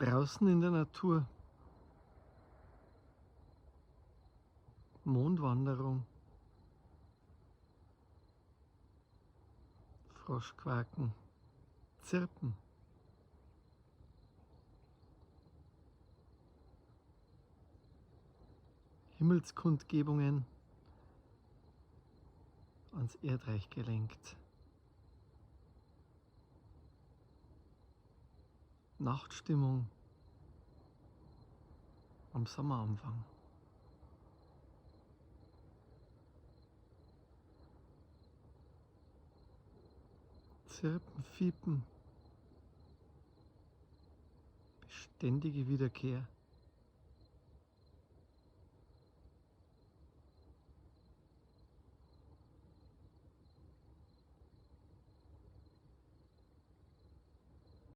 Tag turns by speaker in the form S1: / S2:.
S1: Draußen in der Natur. Mondwanderung. Froschquaken. Zirpen. Himmelskundgebungen ans Erdreich gelenkt. Nachtstimmung am Sommeranfang. Zirpen, Fiepen, beständige Wiederkehr.